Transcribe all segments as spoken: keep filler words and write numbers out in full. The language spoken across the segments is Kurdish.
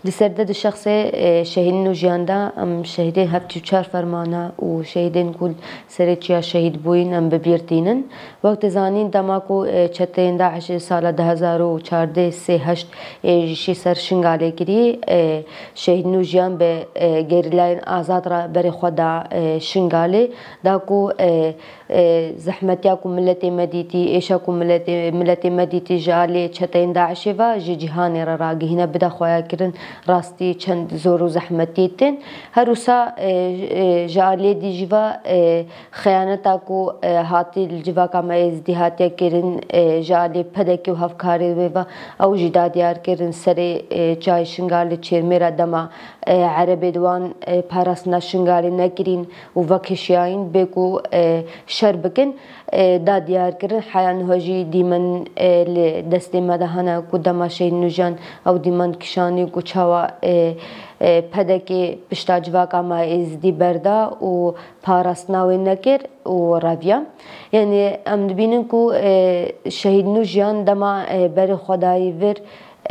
Di ser de di şexsê, e, şehîdên û jiyan de em şehîdên heftê û çar fermana û şehîdên ku serê çiya şehîd bûyîn em bi bîr tînin. Wek dizanîn dema ku, e, çeteyên DAIŞê sala du hezar û çardeh sê heşt êrişî ser Şingalê kirî, e, şehîdên û jiyan bi, e, gerîlayên azad re berê xwe da, e, Şingalê, da ku, e, e, zehmetiya ku miletê me dîtî, êşa ku miletê, miletê me dîtî ji alî çeteyên DAIŞê ve ji cîhanê re ragihîne, bide xweyakirin rastî çend zor û zehmetiyê tên. Her wisa, e, e, ji aliyê dî jî ve, e, xeyaneta ku, e, hatî li civaka me Êzidî hatiye kirin, e, ji alî PDKê û hevkarê wê ve ew jî da diyar kirin serê, e, çiyayê Şingalê Çêrmêra dema, e, Erebê di wan, e, parastina Şingalê nekirîn û vekişiyayîn bê ku, e, şer bikin, e, da diyar kirin. Heya niha jî dîmen, e, li destê me de hene ku dema şehîd Nûjiyan ew dîmen kişanî ku çawa, e, e, PDKê pişta civaka me Êzidî berda û parastina wê nekir û reviya. Yanî em dibînin ku, e, şehîd Nûjiyan dema, e, berê xwe dayî vir,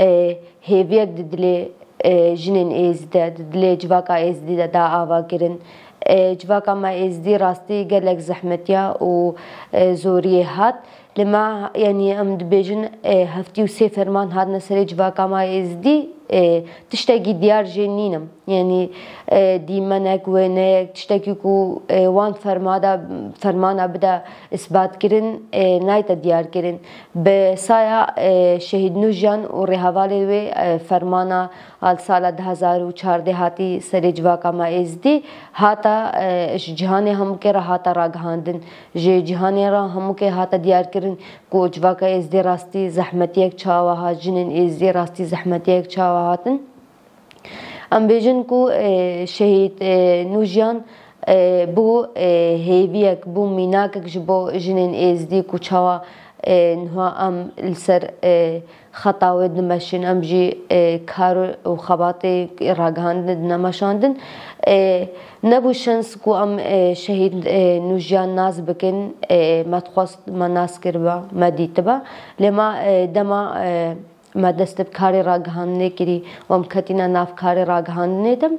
e, hêviyek di dilê, e, jinên Êzidî de, di dilê civaka Êzidî de da ava kirin. E, civaka me Êzidî rastî gelek zehmetiya û, e, zoriyê hat. Li me, yanî em dibêjin, e, heftê û sê ferman hatine serê civaka me Êzidî, e, tiştekî diyar jê nînim. Yanî, e, dîmenek, wêneyek, tiştekî ku, e, wan fermada, fermana bide isbat kirin, e, nayte diyar kirin. Bi saya, e, şehîd Nûjiyan û rêhevalê wê, e, fermana a li sala du hezar û çardeh hatî serê civaka me Êzidî hata, e, ji cîhanê hemûkê re hate ragihandin. Ji cîhanê re hemûkê hate diyar kirin ku civaka Êzidî rastî zehmetiyek çawa hat, jinên Êzidî rastî zehmetiyek çawa hatin. Em bêjin ku, e, şehîd, e, Nûjiyan, e, bû, e, hêviyek, bû mînakek ji bo jinên Êzidî ku çawa, e, niha em li ser, e, xeta wê dimeşin, em jî, e, kar û xebatê ragihandinê dine meşandin. E, nebû şens ku em, e, şehîd, e, Nûjiyan nas bikin, e, me dixwest me nas kiriba, me dîtiba. Lê me, e, dema, e, me dest bi karê ragihandinê kirî û em ketîne nav karê ragihandinê de,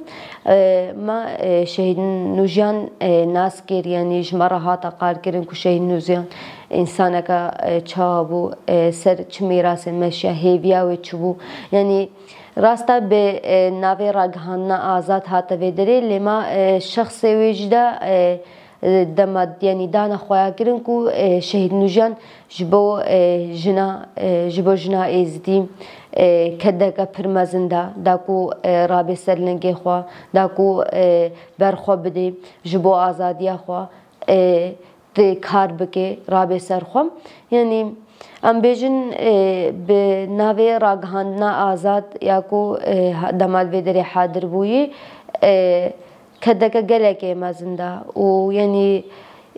e, me, e, şehîd Nûjiyan, e, nas kir, yanî ji me re hate qal kirin ku şehîd Nûjiyan însaneke, e, çawa bû, e, ser çi mîrasên meşiya, hêviya wê çi bû. Yanî rasta bi, e, navê ragihandina azad hate vê derê, lê me, e, şexsê wê jî de, e, e, dema, yanî dane xweya kirin ku, e, şehîd Nûjiyan ji bo, e, jina, e, ji bo jina Êzidî, e, kedeke pir mezin da, da ku, e, rabe ser lingê xwe, da ku, e, ber xwe bidê ji bo azadiya xwe, e, tê kar bike, rabe ser xwe. Yanî em bêjin, e, bi navê ragihandina azad ya ku, e, ha-, dema li vê derê hadir bûyî, e, kedeke gelekê mezin da û, yanî,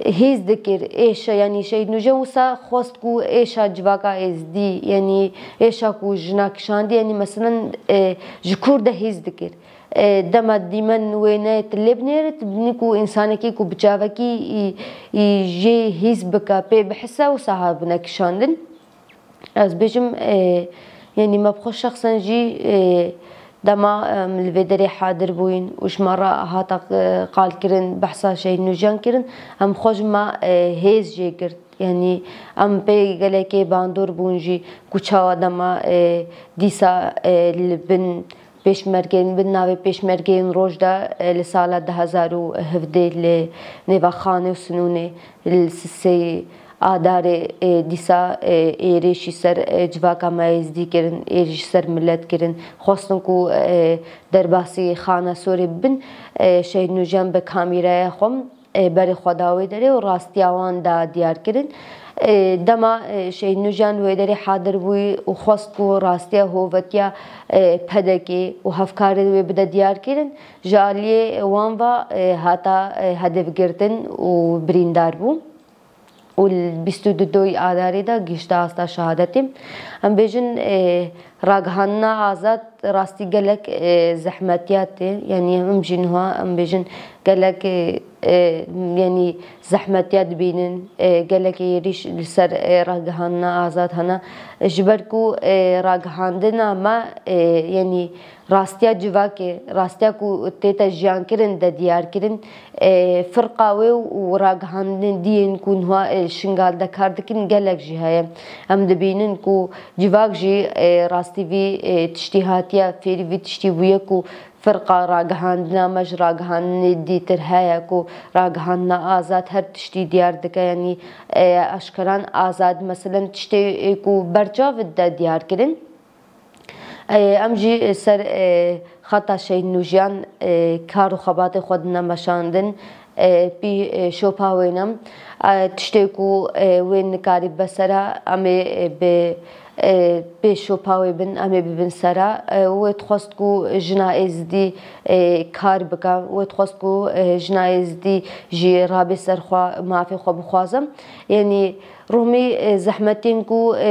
hîs dikir êşa, yanî, şehîd Nûjiyan wisa xwest ku êşa civaka Êzidî, yanî, êşa ku jina kişandî, yanî, meselen, e, ji kûr de hîs dikir. E, dema dîmen wêneyê tu lê binêre, tu bînî ku însanekî ku bi çavekî, î, î, jê hîs bike, pê bihise, wisa hatibine kişandin. Ez bêjim, e, yanî me bi xwe şexsen jî, e, dema em li vê derê hadir bûyîn û ji me re hate, e, qalkirin, behsa şehîd Nûjiyan kirin, em xwe ji me, e, hêz jê girt. Yanî em pê gelekê bandor bûn jî ku çawa dema, e, dîsa, e, li bin pêşmergeyên, bi navê pêşmergeyên roj de, e, li sala du hezar û hevdeh li nêva Xanê û Sinûnê li sisê Adarê, e, dîsa, e, êrişî ser, e, civaka me Êzidî kirin, êrişî ser milet kirin. Xwestin ku, e, derbasî Xana Sorê bibin, e, şehîd Nûjiyan bi kamîraya xwe, e, berê xwe da wê derê û rastiya wan da diyar kirin. E, dema, e, şehîd Nûjiyan wê derê hadir bûyî û xwest ku rastiya hovetiya, e, PDKê û hevkarên wê bide diyar kirin, ji aliyê wan ve, e, hata, e, hedefgirtin û birîndar bû. Û li bîst û du Adarê de gihişte asta şehadetê. Em bêjin, e, ragihandina azad, rastî gelek, e, zehmetiya tê. Yanî em jî niha em bêjin gelek, e, e, yanî zehmetiya dibînin, e, gelek êrîş li ser, e, ragihandina azad hene. Ji ber ku, e, ragihandina me, e, yanî rastiya civakê, rastiya ku tête jiyankirin de diyar kirin, e, firqa wê û ragihandinên dî yên ku niha, e, Şingal de kar dikin gelek jî heye. Em dibînin ku civak jî, e, rastî vî, e, tiştî hatiye, fêrî vî tiştî bûye ku firqa ragihandina me ji ragihandinê dîtir heye ku ragihandina azad her tiştî diyar dike, yanî, e, eşkeran azad, meselen tiştê, e, ku berçav dide diyar kirin. E, em jî ser, e, xeta Şehîd Nûjiyan, e, kar û xebatê xwe dine meşandin, e, pî, e, şopa wê ne. E, tiştê ku, e, wê nikarî be sera, em ê, e, bi, e, pê şopa wê bin, em ê bibin sera. E, wê dixwest ku jina Êzidî, e, kar bike, wê dixwest ku, e, jina Êzidî jî rabe ser xwe, mafê xwe bixwaze. Yanî Rûmî, e, zehmetên ku, e,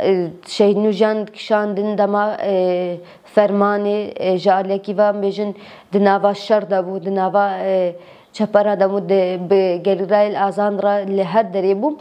e, Şehîd Nûjiyan dikişandin dema, e, fermanê, e, ji aliyekî ve em bêjin di nava şer de bû, di nava, e, çepera de bû, di, bi gerîlayên azad re li her derê bû.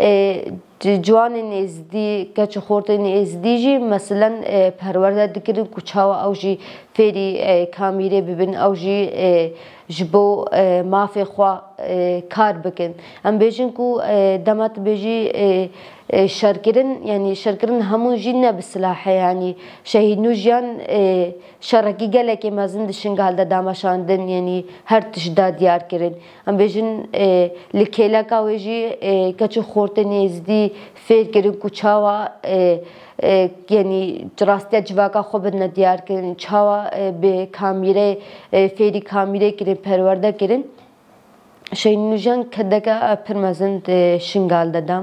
E, ci-, ciwanên êzidî, keç û xortên êzidî jî meselen, e, perwerde dikirin ku çawa ew jî fêrî, e, kamîrê bibin, ew jî, e, ji bo, e, mafê xwe, e, kar bikin. Em bêjin ku, e, dema tu bêjî, e, e, şerkirin, yanî şerkirin hemû jî ne bi silah e, yanî Şehîd Nûjiyan, e, şerekî gelekê mezin di Şingal de dameşandin, yanî her tişt da diyar kirin. Em bêjin, e, li kêleka wê jî, e, keç û xortên êzidî fêr kirin ku çawa, e, e, yanî rastiya civaka xwe bidine diyar kirin, çawa, e, bi kamîrê, e, fêrî kamîrê kirin, perwerde kirin. Şehîd Nûjiyan kedeke pir mezin di Şingal de da.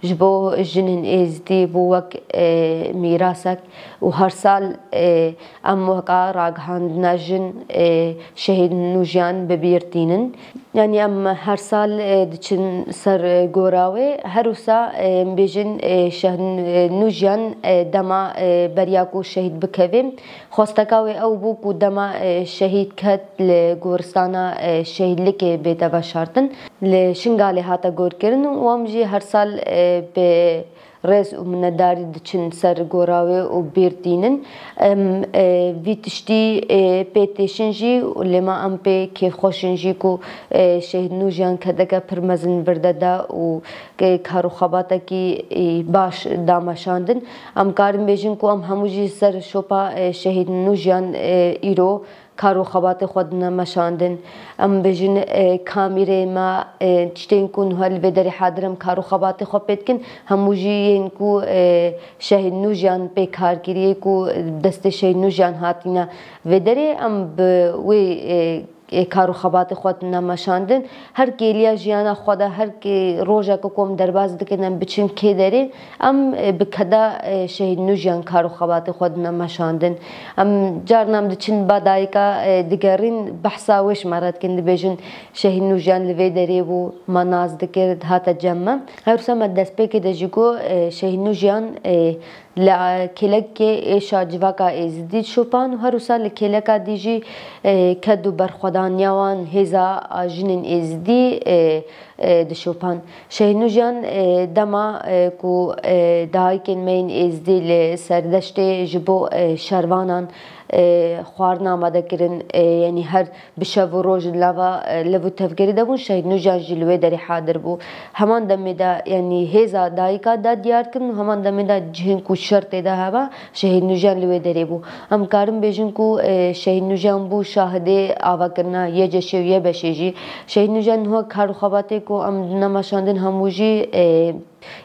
Ji bo jinên êzidî bû wek, e, mîrasek û her sal, e, em weka ragihandina jin, e, Şehîd Nûjiyan bi bîr tînin. Yanî em her sal, e, diçin ser, e, gora wê. Her wisa, e, em bêjin, e, Şehîd, e, Nûjiyan, e, dema, e, beriya ku şehîd bikeve, xwesteka wê ew bû ku dema, e, şehîd ket li goristana, e, şehîdlikê bête veşartin. Li Şingalê hate gorkirin û em jî her sal, e, bi rêz û minetdarî diçin ser gora wê û bîr tînin. Em, e, vî tiştî, e, pê têşin jî, lê ma em pê kêfxweş in jî ku, e, Şehîd Nûjiyan kedeke pir mezin vir de da û ke-, kar û xebatekî, e, baş da meşandin. Em karin bêjin ku em hemû jî ser şopa, e, Şehîd Nûjiyan, e, îro kar û xebatê xwe dine meşandin. Em bêjin, e, kamîrê me, e, tiştên ku niha li vê derê hadir em kar û xebatê xwe pê dikin, hemû jî yên ku, e, Şehîd Nûjiyan pê kar kiriye, ku destê Şehîd Nûjiyan hatîne vê derê, em bi wê, e, e, kar û xebatê xwe dine meşandin. Her kêliya jiyana xwe de, her kê-, rojeke ku em derbas dikin, em biçin kê derê, em, e, bi keda, e, Şehîd Nûjiyan kar û xebatê xwe dine meşandin. Em carna em diçin ba dayika, e, digerîn, behsa wê ji me re dikin, dibêjin, Şehîd Nûjiyan li vê derê bû, me nas dikir, dihate cem me. Her wisa me destpêkê de jî got, e, Şehîd Nûjiyan, e, li, e, kêlekê êşa civaka êzidî dişopan û her wisa li kêleka dî jî, e, ked û berxwedaniya wan, hêza a jinên êzidî, e, e, dişopan. Şehîd Nûjiyan, e, dema, e, ku, e, dayikên me yên êzidî li Serdeştê ji bo, e, şervanan, e, xwarina amade kirin, e, yanî her bi şev û roj li nava, e, lev û tevgerî de bûn, Şehîd Nûjiyan jî li wê derê hadir bû. Heman demê de, yanî hêza dayika da diyar kirin û heman demê de cihên ku şer tê de heba, Şehîd Nûjiyan li wê derê bû. Em karin bêjin ku, e, Şehîd Nûjiyan bû şahidê avakirina Y C Ş û Y B Ş jî. Şehîd Nûjiyan niha kar û xebatê ku em dine meşandin hemû jî, e,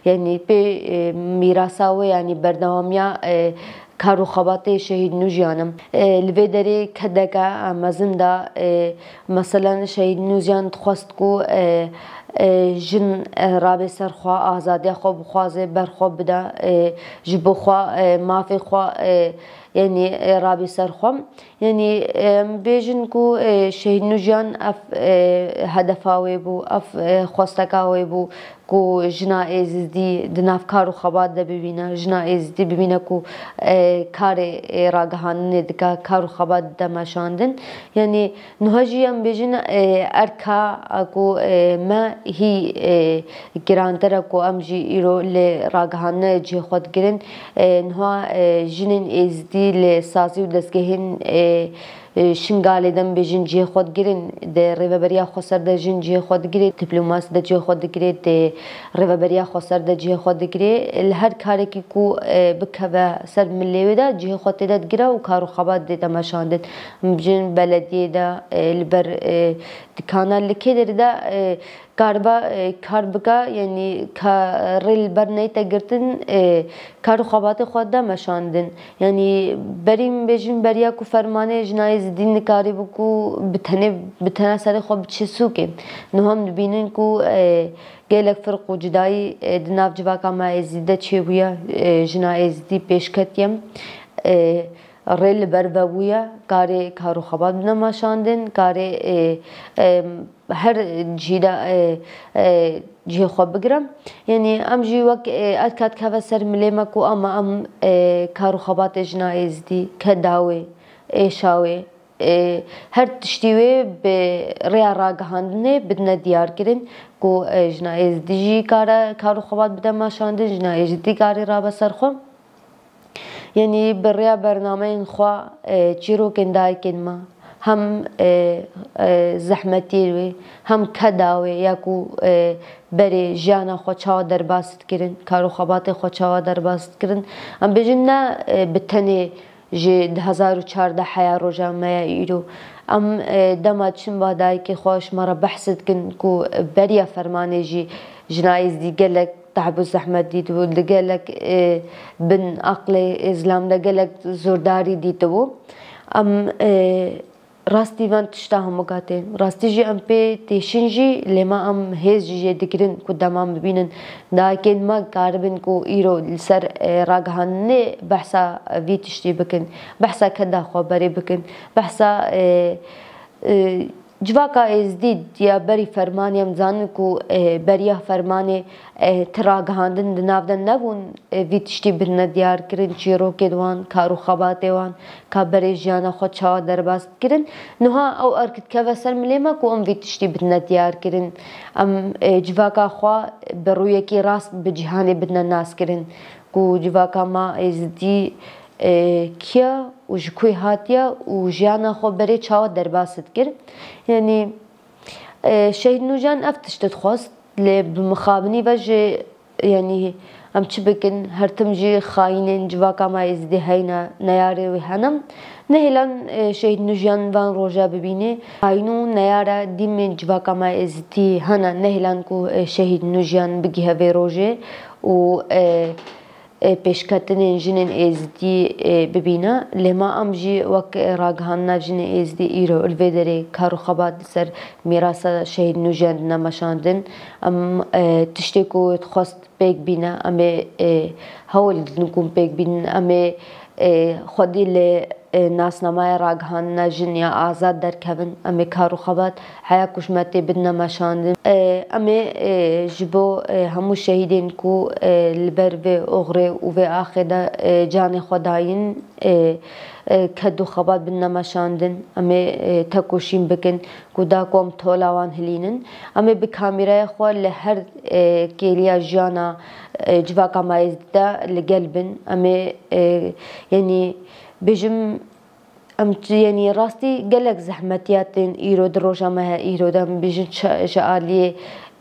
yanî pê, e, mîrasa wê, yanî berdewamiya, e, kar û xebatê Şehîd Nûjiyan in. E, li vê derê kedeke, e, mezin da, e, meselen Şehîd Nûjiyan dixwest ku, e, E, jin, e, rabe ser xwe, azadiya xwe bixwaze, ber xwe bide, e, ji bo xwe, e, mafê xwe, e, yanî, e, rabe ser xwe. Yanî, e, em bêjin ku, e, Şehîd Nûjiyan ev, e, hedefa wê bû, ev, e, xwesteka wê bû ku jina Êzidî di nav kar û xebat de bibîne, jina Êzidî bibîne ku, e, karê, e, ragihandinê dike, kar û xebat dide meşandin. Yanî, Niha jî em bêjin, e, erka, e, ku, e, me hî, e, girantir e ku em jî îro li ragihandinê cihê xwe digirin. E, niha, e, jinên Êzidî li sazî û dezgehên, e, e, Şingalê de em bêjin cihê xwe digirin. Di Rêveberiya Xweser de jin cihê xwe digire, diplomasî de cihê xwe digire, di Rêveberiya Xweser de cihê xwe digire. Li her karekî ku, e, bikeve ser milê wê de cihê xwe tê de digire û kar û xebat dê de meşandin. Em bêjin belediyê de, e, li ber, e, dikana li kê derê de, e, kariba, e, kar bike, yanî ka rê li ber neyte girtin, e, kar û xebatê xwe de meşandin. Yanî berî em bêjin beriya ku fermanê jina Êzidî nikarîbû ku bi tenê, bi tena serê xwe biçe sûkê. Niha em dibînin ku, e, gelek firq û cudayî, e, di nav civaka me Êzidî de çêbûye, e, jina Êzidî pêşketiye. E, rê li ber vebûye, karê kar û xebat bide meşandin, karê, e, e, her cî de, e, e, cihê xwe bigire. Yanî em jî wek, e, erka dikeve ser milê me ku ama em, e, kar û xebatê jina Êzidî, keda wê, êşa wê, e, her tiştî wê bi rêya ragihandinê bidine diyar kirin ku, e, jina Êzidî jî kare kar û xebat bide meşandin, jina Êzidî karê rabe ser xwe. Yanî bi rêya bernameyên xwe, e, çîrokên dayikên me, hem, e, e, zehmetiyê wê, hem keda wê ya ku, e, berê jiyana xwe çawa derbas dikirin, kar û xebatê xwe çawa derbas dikirin. Em bêjin ne, e, bi tenê ji du hezar û çardeh heya roja me ya îro. Em, e, dema çin ba dayikê xwe ji me re behs dikin ku beriya fermanê jî jina Êzidî gelek te'b û zehmet dîtibû, li gelek, e, bin aqlê îzlam de gelek zordarî dîtibû. Em, e, rastî van tişta hemûka tên. Rastî jî em pê têşin jî, lê ma em hêz jî jê digirin ku dema em bibînin dayikên me karibin ku îro li ser, e, ragihandinê behsa vî tiştî bikin, behsa keda xwe berê bikin, behsa, e, e, Civaka Êzdî ya berî fermanê em dizanin ku, e, beriya fermanê, e, ti ragihandin di nav de nebûn, e, vî tiştî bidine diyar kirin, çîrokê di wan, kar û xebatê wan, ka berê jiyana xwe çawa derbas dikirin. Niha ew erk dikeve ser milê me ku em vî tiştî bidine diyar kirin. Em, e, civaka xwe bi rûyekî rast bi cîhanê bidine nas kirin. Ku civaka me Êzdî, e, kiya û ji ku hatiye û jiyana xwe berê çawa derbas dikir. Yanî, e, Şehîd Nûcan ev tişt dixwest, lê bi mixabinî ve jî, yanî, em çi bikin, her tim jî xayînên civaka me Êzdî heyne, neyarê wê hene. Nehêlan, e, Şehîd Nûcan van roja bibîne. Xayîn û neyara dîmên civaka me Êzdî hene, nehêlan ku, e, Şehîd Nûcan bigihe vê rojê û, e, e, pêşketinên jinên Êzdî, e, bibîne. Lê ma em jî wek, e, ragihandina jinên Êzdî îro li vê derê kar û xebat li ser mîrasa Şehîd Nûjen dine meşandin. Em, e, tiştê ku dixwest pêk bîne, em ê, e, hewl didin ku pêk bînin. Em ê, e, xwedî li, e, nasnameya ragihandina jin ya azad derkevin. Em ê kar û xebat heya ku ji me tê bidine meşandin. E, em ê, e, ji bo, e, hemû şehîdên ku, e, li ber vê oxirê û vê axê de, e, canê xwe dayîn, e, e, ked û xebat bidine meşandin. Em ê, e, tekoşîn bikin ku da ku em tola wan hilînin. Em ê bi kamîraya xwe li her, e, kêliya jiyana, e, civaka me Êzdî de li gel bin. Em ê, e, yanî bêjim, Em çi, yanî rastî gelek zehmetiya tên îro di roja me he îro de, em bêjin çi ji aliyê,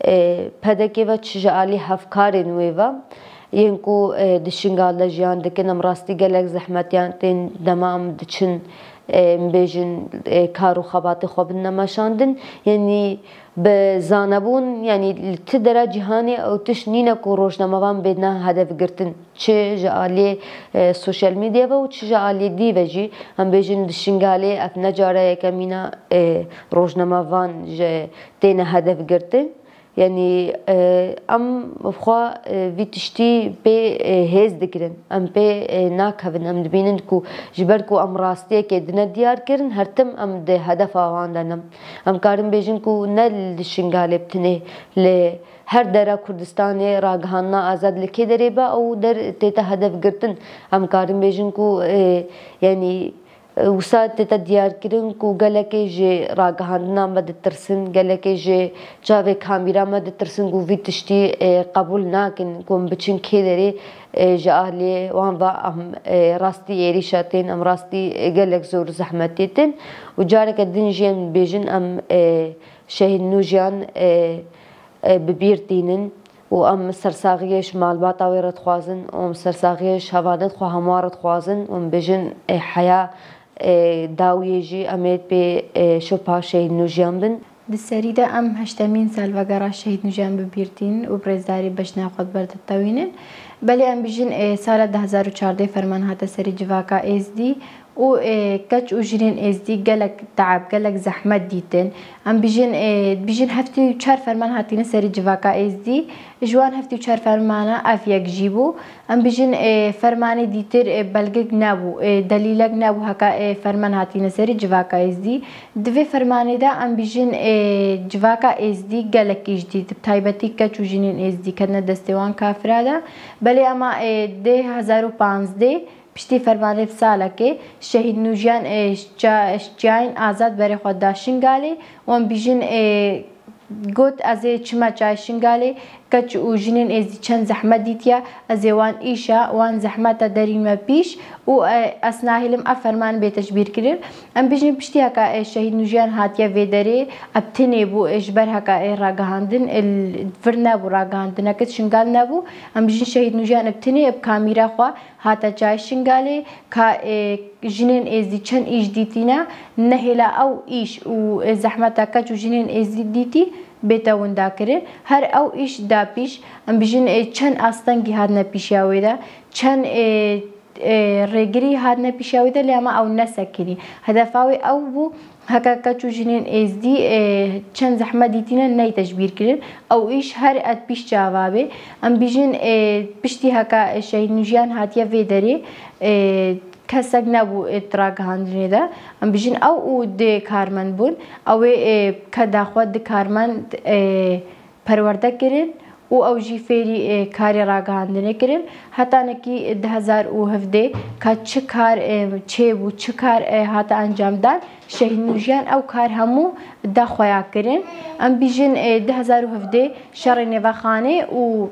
e, P D K ve, çi ji alî hevkarên wê ve, yên ku, e, di Şingal de jiyan dikin, em rastî gelek zehmetiyan tên dema em diçin, e, em bêjin, e, kar û xebatê xwe bidine meşandin. Yanî bi zanebûn, yanî li ti dera cîhanê ew tişt nîne ku rojnamevan bêdine hedef girtin. Çi ji aliyê, e, sosyal medya ve û çi ji aliyê dî ve jî, em bêjin di Şingalê ev ne cara yekemîn e, e, rojnamevan ji têne hedef girtin. Yanî, e, em xwe, e, vî tiştî pê, e, hêz digirin. Em pê, e, nakevin. Em dibînin ku ji ber ku em rastiyekê dine diyar kirin, her tim em di hedefa wan de ne. Em karin bêjin ku ne li Şingalê bi tinê, li her dera Kurdistanê ragihandina azad li kê derê be, ew der tête hedef girtin. Em karin bêjin ku, e, yanî, Wisa tête diyarkirin ku gelekê ji ragihandina me ditirsin, gelekê ji çavê kamîra me ditirsin ku vî tiştî, e, qebûl nakin ku em biçin kê derê, e, ji aliyê wan ve em, e, rastî êrîşa tên, em rastî, e, gelek zor zehmetê tên. Û careke din jî em dibêjin em, e, Şehîd Nûjiyan, e, e, bi bîr tînin û em sersaxiyê ji malbata wê re dixwazin û em sersaxiyê ji hevalên xwe hemû re dixwazin û em bêjin, e, heya, e, dawiyê jî em ê pê, e, şopa Şehîd Nûjiyan bin. Di serî de em heştemîn salvegera Şehîd Nûjiyan bi bîr tînin û bi rêzdarî beşna xwe di ber de tewînin. Belê em bijin, e, sala du hezar û çardeh ferman hate serî civaka Êzdî. û, e, keç û jinên Êzdî gelek teeb, gelek zehmet dîtin. Em bijin, e, bijin heftê û çar ferman hatine serî civaka Êzdî. Ji wan heftê û çar fermana ev yek jî bû. Em bijin, e, fermanê dîtir, e, belgek nebû, e, delîlek nebû heka, e, ferman hatine serî civaka Êzdî. Di vê fermanê de em bijin, e, civaka Êzdî gelek îş dît. Bi taybetî keç û jinên Êzdî ketine destê wan kafira de. Belê ema, e, dê hezar û panzdeh Piştî fermanê bi salekê Şehîd Nûjiyan, e, şa-, şiyayên azad berê xwe da Şingalê û em bijin, e, got, ez ê çima çay Şingalê, keç û jinên Êzdî çend zehmet dîtiye, ez ê wan îşa, wan zehmeta derîn me pîş û, e, ez nahêlim ev ferman bê tecbîr kirin. Em bijin piştî heka, e, Şehîd Nûjiyan hatiye vê derê, ev tinê bû, e, ji ber heka, e, ragihandin, e, vir nebû, ragihandineke Şingal nebû. Em bijin Şehîd Nûjiyan ev tinê, ev kamîra xwe Hate çay Şingalê, ka, e, jinên Êzdî çend îş dîtîne, nehêla ew îş û, e, zehmeta keç û jinên Êzdî dîtî bête winda kirin. Her ew îş da pîş, em bijin, e, çend astengî hatine pîşiya wê de, çend, e, e, rêgirî hatine pîşiya wê de, lê ema ew nesekinî. Hedefa wê ew bû, Heke keç û jinên Êzdî, e, çend zehmet dîtîne neyte ji bîr kirin. Ew îş her et pîş çava bê. Em bijin, e, piştî heke, e, Şehîd Nûjiyan hatiye vê derê, e, kesek nebû, e, di ragihandinê de. Em bijin ew û dê karmend bûn. Ew ê, e, keda xwe di karmend, e, perwerde kirin û ew jî fêrî, e, karê ragihandinê kirin. Hetanekî du hezar û hevdeh ka çi kar, e, çêbû, çi kar, e, hate encamdan, Şehîd Nûjiyan ew kar hemû da xweya kirin. Em bijin, e, du hezar û hevdeh şerê nêvexanê û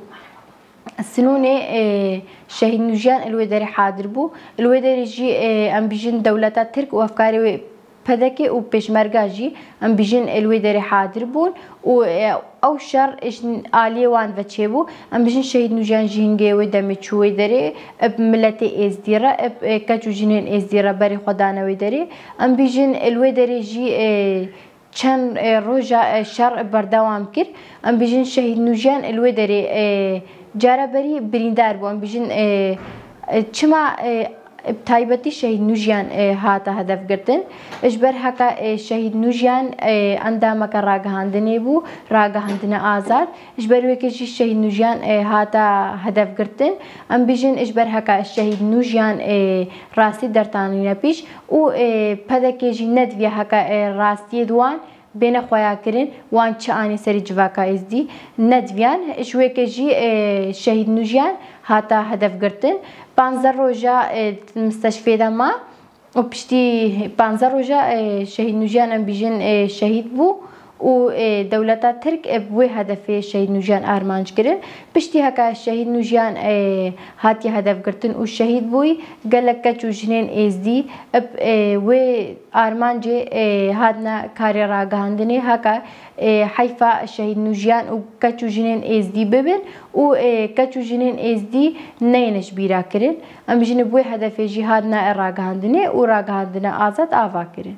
sinûnê, e, Şehîd Nûjiyan li wê derê hadir bû. Li wê derê jî, e, em bijin dewleta Tirk û hevkarê wê P D K û Pêşmerga jî em bijin li wê derê hadir bûn û, e, ew şer ji aliyê wan ve çêbû. Em bijin Şehîd Nûjiyan jî hingê wê demê çû wê derê, bi miletê Êzdî re, bi, e, keç û jinên Êzdî re berê xwe dane wê derê. Em bijin li wê derê jî, e, çend, e, roja, e, şer berdewam kir. Em bijin Şehîd Nûjiyan li wê derê, e, cara berî birîndar bû. Em bijin, e, e, çima, e, Bi taybetî Şehîd Nûjiyan, e, hate hedef girtin. Ji ber heke, e, Şehîd Nûjiyan, e, endameke ragihandinê bû, ragihandine azad. Ji ber wê yekê jî Şehîd Nûjiyan, e, hate hedef girtin. Em bijin ji ber heke Şehîd Nûjiyan, e, rastî dertanîne pîş û, e, P D K jî nediviya heke, e, rastiyê di wan bêne xweya kirin, wan çi anî serî civaka Êzdî nediviyan. Ji wê yekê jî, e, Şehîd Nûjiyan hate hedef girtin. Panzdeh roja, e, misteşfê de ma û piştî panzdeh roja, e, Şehîd Nûjiyan em bijin, e, şehîd bû û, e, dewleta Tirk, e, bi wê hedefê Şehîd Nûjiyan armanc kirin. Piştî heke Şehîd Nûjiyan, e, hatiye hedef girtin û şehîd bûyî, gelek keç û jinên Êzdî, e, bi, e, wê armancê, e, hatine karê ragihandinê, heke, e, heyfa Şehîd Nûjiyan û keç û jinên Êzdî bibin û, e, keç û jinên Êzdî neyêne ji bîra kirin. Em bijî bi wê hedefê jî hatine ragihandinê û ragihandine azad ava kirin.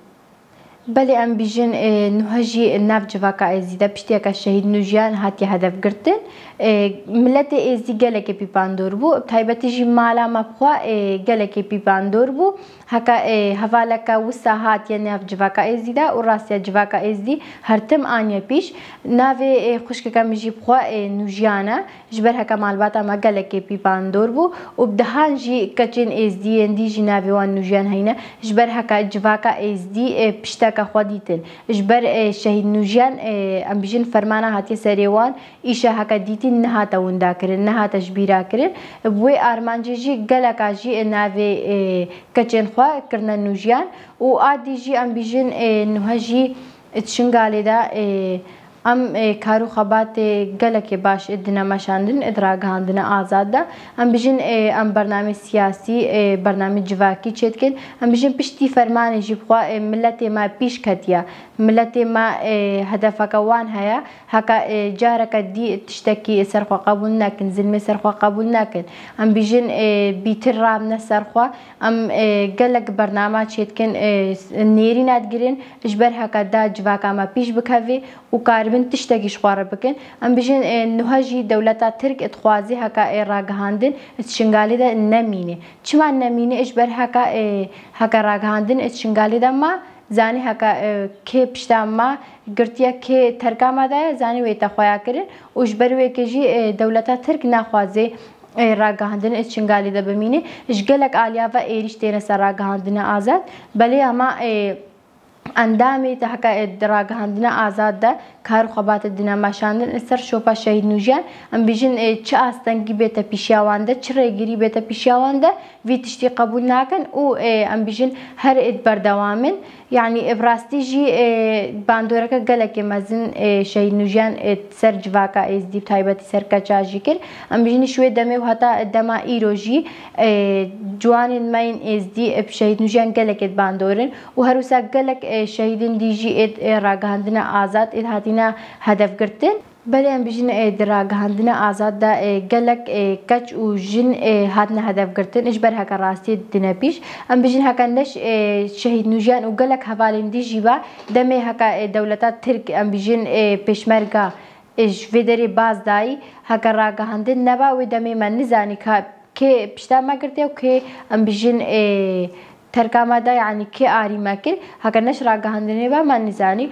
Belê, em bîjin, e, nuha jî nav civaka Êzdî de piştiyeke şehîd Nûjiyan hatiye hedef girtin. E, miletê Êzdî gelekê pîpandor bû. Bi taybetî jî mala me bixwe, e, gelekê pîpandor bû. Heke, e, hevaleke wisa hatiye nav civaka Êzdî de û rastiya civaka Êzdî her tim aniye pîş. Navê, e, xwişkeke min jî bixwe, e, Nûjiyan e. Ji ber heke malbata me gelekê pîpandor bû û bi dehan jî keçên Êzdî yên dî jî navê wan Nûjiyan heyne. Ji ber heke civaka Êzdî, e, pişteke xwe dîtin. Ji ber, e, şehîd Nûjiyan, e, em bijin fermana hatiye serê wan, îşa heke dîtî nehate winda kirin, nehate ji bîra kirin. Bi wê armancê jî geleka jî, e, navê, e, keçên xwe kirine Nûjiyan û a dî jî em bijin, e, nuha jî, e, di Şingalê de, e, Em, e, kar û xebatê gelekê baş, e, dine meşandin, e, di ragihandina azad de. Em bijin, e, em bernamê siyasî, e, bernamê civakî çêdikin. Em bijin piştî fermanê jî bixwe, e, miletê me pîş ketiye. Miletê me, e, hedefeke wan heye. Heke, e, careke dî tiştekî ser xwe qebûl nekin, zilmê ser xwe qebûl nekin. Em bijin, e, bîtir ramne ser xwe. Em, e, gelek bernama çêdikin, e, nêrîne digirin. Ji ber heke da civaka me pîş bikevê û karibin tiştekî ji xwe re bikin. Em bijin, e, nuha jî dewleta Tirk dixwaze heke, e, ragihandin di Şingalê de nemîne. Çima nemîne? Ji ber heke, e, heke ragihandin di Şingalê de ma, zanî heke, e, kê pişta ma girtiye, kê terka ma daye, zanî wê te xweya kirin û ji ber wê yekê jî, e, dewleta Tirk naxwaze, e, ragihandin di Şingalê de bimîne. Ji gelek aliya ve êrîş têne ser ragihandina azad. Belê hema, e, Endamê te heke di ragihandina azad de kar û xebatê dine meşandin li ser şopa şehîd Nûjiyan. Em bijin, e, çi astengî bête pîşiya wan de, çi rêgirî bête pîşiya wan de, vî tiştî qebûl nakin û, e, em bijin her ê di berdewam in. Yanî, e, bi rastî jî, e, bandoreke gelekê mezin, e, şehîd Nûjiyan, e, ser civaka Êzdî, bi taybetî ser keça jî kir. Em bijin ji wê demê û heta dema îro jî, e, ciwanên me yên Êzdî, e, bi şehîd Nûjiyan gelekê dibandorin û her wisa gelek, e, şehîdên dî jî êd, e, ragihandina azad êd hatine hedefgirtin. Belê em bijin, e, di ragihandina azad de, e, gelek, e, keç û jin, e, hatine hedefgirtin, ji ber heke rastiyê dine pîş. Em bijin heke neş, e, şehîd Nûjiyan û gelek hevalên dî jî be, demê heke, e, dewleta Tirk, em bijin, e, pêşmerga, e, ji vê derê baz dayî, heke ragihandin neba, wê demê me nizanî ka kê pişta me girtiye û kê, em bijin, ê, terka me da, yanî kê arî me kir, heke neş ragihandinê be me nizanî.